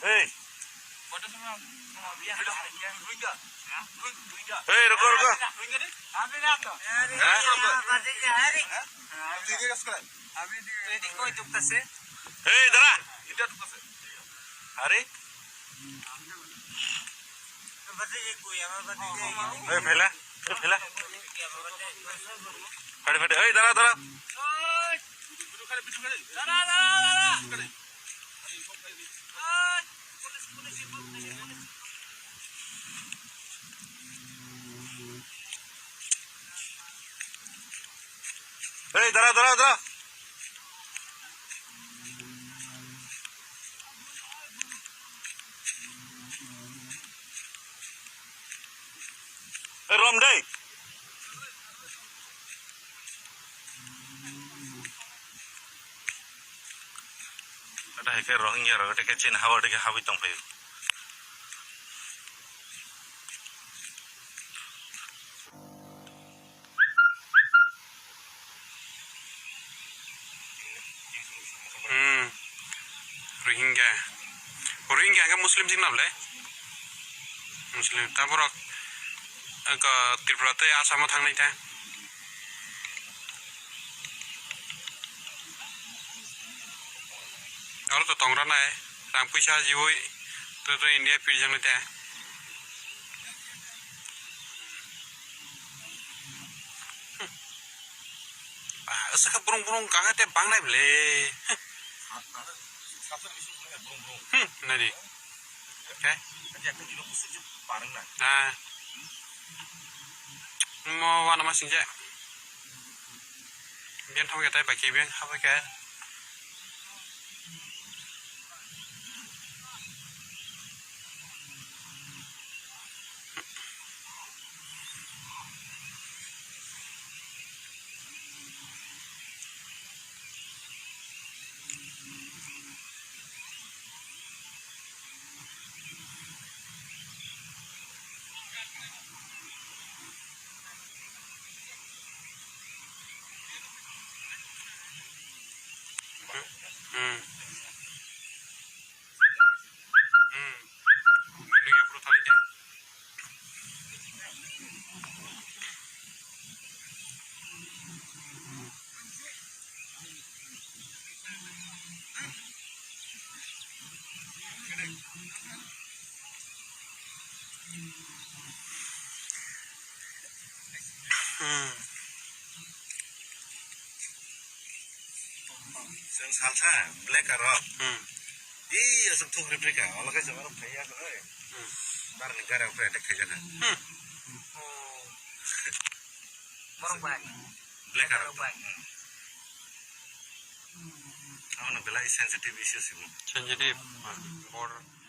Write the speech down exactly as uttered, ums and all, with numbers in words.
Ei. Ei, ruko, ruko. Ei, dara. Hari. Ei, phela. Ei, phela. Phade, phade. Ei, dara, dara. Ei, dara, dara, dara. Ei, rom dei. Ada hai khe Rohingya rao, ada khe chini haba, ada khe habwi tongphai ou. Hmm. Rohingya. Rohingya hingkhe Muslim sing nabla. Muslim. Taborok, eh, Tripura tei Assam o thangnai ta. Aro to tongra nai. Rang puisa jiwi. To, to India pirjang nai ta. Ba, asa khe brung brung kha khe te bang nai ble. Hmm, nai di. Khe? Ah. Mo wana ma sing je. Biang thang khe tai bai khe biang ha bai khe. Hmm. Hmm. Ini ya, perlu tali dia. Hmm. Chwng salsa, black aro. Hmm. Ih, aswk thuk ri phai kha, olo khe chwng aro phai ya khe, oi. Hmm. Bar ni gari ang phai attack khai jana. Hmm. Borok bai. Black aro. Borok bai. Hmm. Amo no belai sensitive issue simo. Sensitive. Hmm. Bor-